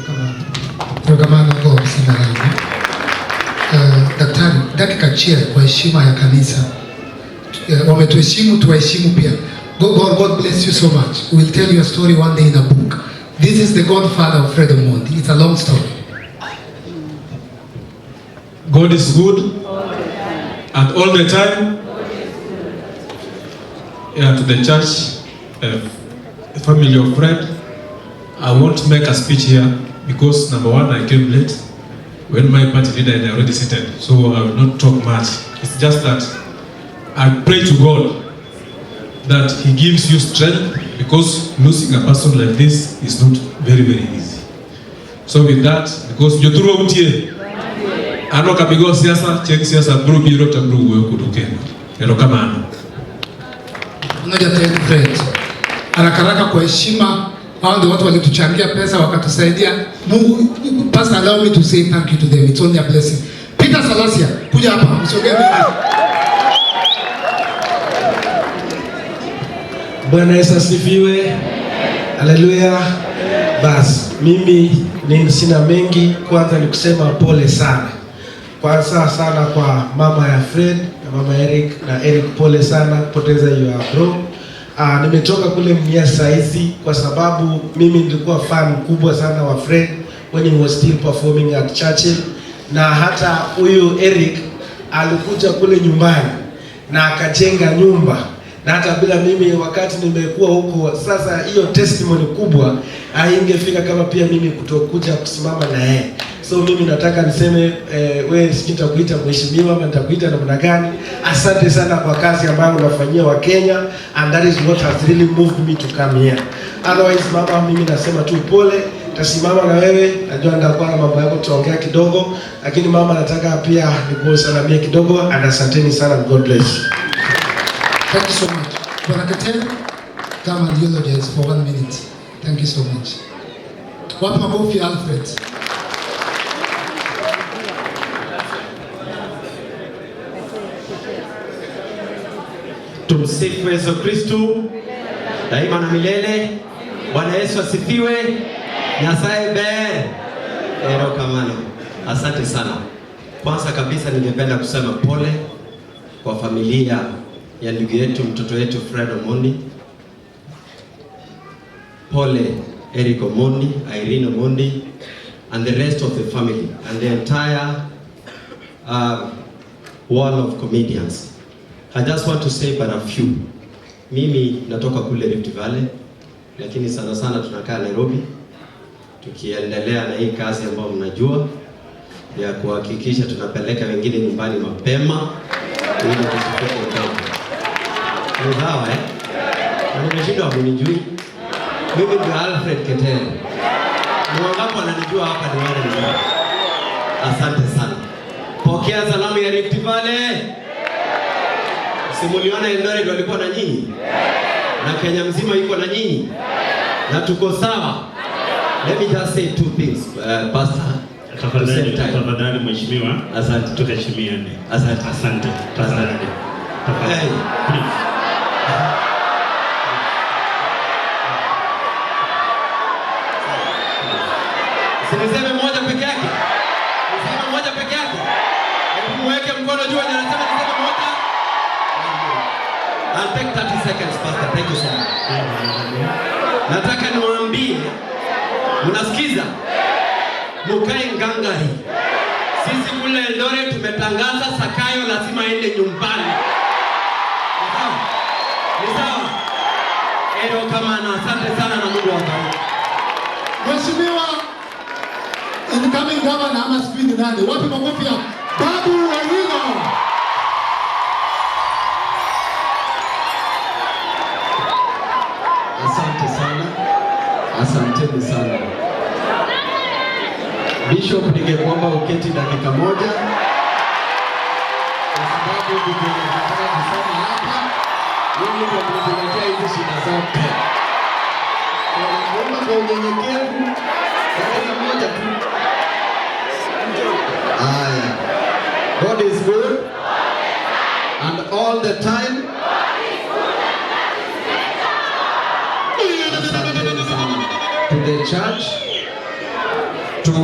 Erokamano. Erokamano kwa msimamizi. Daktari, dakika achiel kwa heshima ya kanisa. Wametuheshimu, tuwaheshimu pia. God, God bless you so much. We'll tell you a story one day in a book. This is the godfather of Fred Omondi. It's a long story. God is good and all the time. Yeah, to the church, family of Fred, I won't make a speech here because, number one, I came late when my party leader had already seated, so I will not talk much. It's just that I pray to God that He gives you strength, because losing a person like this is not very, very easy. So with that, because jothurwa utie, an ok abi go siasa, chieng' siasa biro biro to abiro wuoyo kodu kendo. Erokamano. Mmoja tena Fred. Haraka haraka kwa heshima, hao ndio watu walituchangia pesa wakatusaidia. Mungu, Pastor, allow me to say thank you to them. It's only a blessing. Peter Salasia, kuja hapa, usogee mbele. Bwana Yesu asifiwe. Haleluya. Bas, mimi ni sina mengi. Kwanza ni kusema pole sana. Kwanza sana kwa mama ya Fred na mama Eric na Eric, pole sana kupoteza your bro. Nimetoka kule Mumias saizi kwa sababu mimi nilikuwa fan mkubwa sana wa Fred when he was still performing at Churchill, na hata huyu Eric alikuja kule nyumbani na akajenga nyumba, na hata bila mimi wakati nimekuwa huko. Sasa hiyo testimony kubwa haingefika kama pia mimi kutokuja kusimama na yeye. So mimi nataka niseme we sijui nitakuita mheshimiwa ama nitakuita namna gani. Asante sana kwa kazi ambayo unafanyia Wakenya, and that is what has really moved me to come here. Otherwise mama, mimi nasema tu pole, tasimama na wewe, najua nitakuwa na mambo yako, tutaongea kidogo, lakini mama, nataka pia nikusalamie kidogo, and asanteni sana, God bless. Thank you so much. Bwana Keter, come and eulogize for one minute. Thank you so much. Wapi makofi, Alfred? Tumsifu Yesu Kristu daima na milele. Bwana Yesu asifiwe. Nyasaye ber. Erokamano. Asante sana. Kwanza kabisa ningependa kusema pole kwa familia ya ndugu yetu, mtoto wetu Fred Omondi. Pole Eric Omondi, Irene Omondi and the rest of the family and the entire wall of comedians. I just want to say but a few. Mimi natoka kule Rift Valley, lakini sana sana tunakaa Nairobi tukiendelea na hii kazi ambayo mnajua ya kuhakikisha tunapeleka wengine nyumbani mapema ili tusifike mbele. Ni sawa, eh? Na nimeshindwa mnijui. Mimi ndio Alfred Keter. Ni wangapi wananijua hapa? Ni wale ndio. Asante sana. Pokea salamu ya Rift Valley. Si muliona Eldoret walikuwa na nyinyi? Na Kenya mzima iko na nyinyi? Na tuko sawa. Let me just say two things, Pastor. To save Tafadhali, time. Tafadhali mheshimiwa, Asante. Tuheshimiane. Asante. Asante. Tafadhali. Tafadhali. Hey. Please. Si niseme moja peke yake? Niseme moja peke yake? Hebu muweke mkono juu wenye anasema niseme moja. I'll take 30 seconds, Pastor. Thank you so much. Nataka niwaambie, mnasikiza? Mukae ngangari. Sisi kule Eldoret tumetangaza Zakayo lazima aende nyumbani. Ni sawa? Ni sawa? Erokamano, asante sana na Mungu awabariki. Mheshimiwa incoming governor ama sijui ni nani, wapi makofi ya Babu Owino? Asante sana, asanteni sana. Bishop, ningekuomba uketi dakika moja kwa sababu vitu nataka kusema hapa, nyinyi ndio mlituletea hizi shida zote. Nakuomba kwa unyenyekevu dakika moja tu. Haya, God is good and all the time. Asanteni sana to the church. To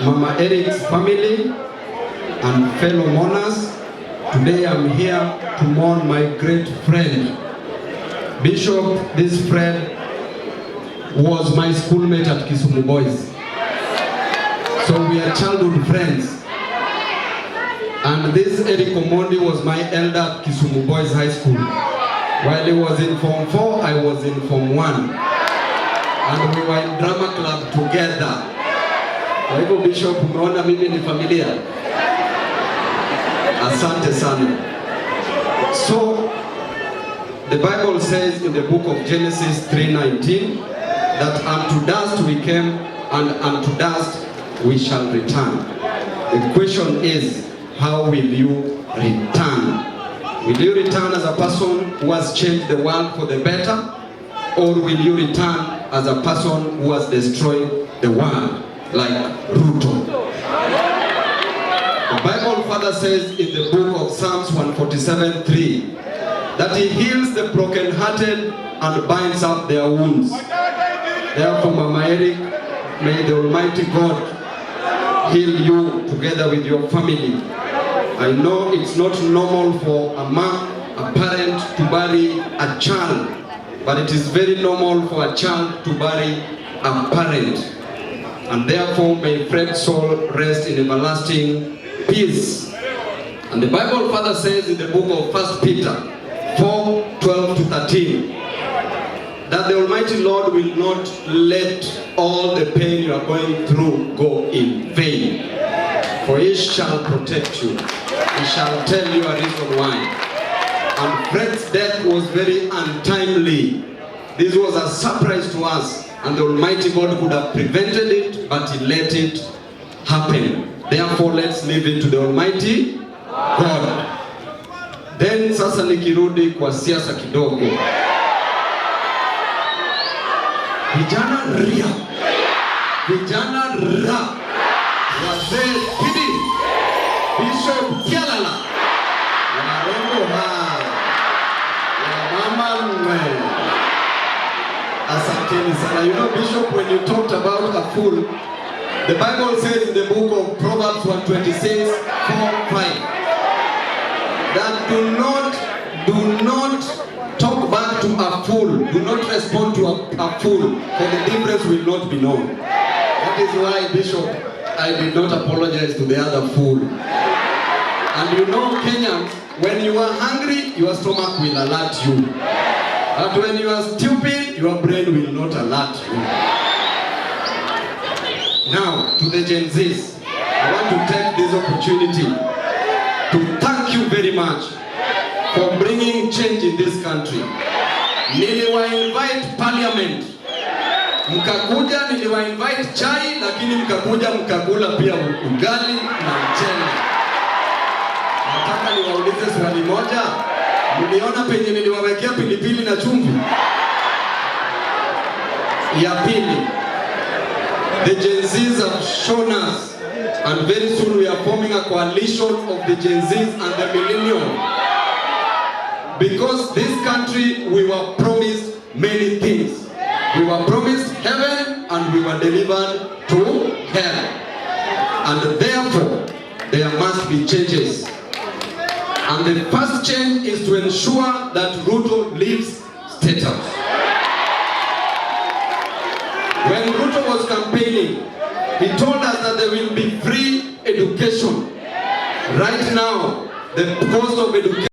Mama Eric's family and fellow mourners, today I'm here to mourn my great friend. Bishop, this friend was my schoolmate at Kisumu Boys. So we are childhood friends. And this Eric Omondi was my elder at Kisumu Boys High School. While he was in Form 4, I was in Form 1. And we were in drama club together. Kwa hivyo Bishop, umeona mimi ni familia. Asante sana. So the Bible says in the book of Genesis 3:19 that unto dust we came and unto dust we shall return. The question is, how will you return? Will you return as a person who has changed the world for the better? Or will you return as a person who has destroyed the world, like Ruto? The Bible further says in the book of Psalms 147:3 that he heals the brokenhearted and binds up their wounds. Therefore, Mama Eric, may the Almighty God heal you together with your family. I know it's not normal for a mom, a parent to bury a child, but it is very normal for a child to bury a parent. And therefore, may Fred's soul rest in everlasting peace. And the Bible further says in the book of 1 Peter 4:12 to 13, that the Almighty Lord will not let all the pain you are going through go in vain. For he shall protect you. He shall tell you a reason why. And Fred's death was very untimely. This was a surprise to us, and the Almighty God could have prevented it, but he let it happen. Therefore, let's leave it to the Almighty God. Then sasa nikirudi kwa siasa kidogo. Vijana ria, vijana ra, wazee pidi, Bishop Kialala, warembo ha, wamama mwe. Asanteni sana. You know, Bishop, when you talked about a fool, the Bible says in the book of Proverbs 126, 4, 5, that do not talk back to a fool. Do not respond to a fool, for the difference will not be known. That is why, Bishop, I did not apologize to the other fool. And you know, Kenyans, when you are hungry, your stomach will alert you. But when you are stupid, your brain will not alert you. Now, to the Gen Zs, I want to take this opportunity to thank you very much for bringing change in this country. Niliwa invite parliament, mkakuja, niliwa invite chai, lakini mkakuja mkakula pia ugali na mchele. Nataka niwaulize swali moja, mliona penye niliwawekea pilipili na chumvi? Ya pili, the Gen Zs have shown us, and very soon we are forming a coalition of the Gen Zs and the millennium. Because this country, we were promised many things. We were promised heaven and we were delivered to hell. And therefore, there must be changes. And the first change is to ensure that Ruto leaves State House. When Ruto was campaigning, he told us that there will be free education. Right now, the cost of education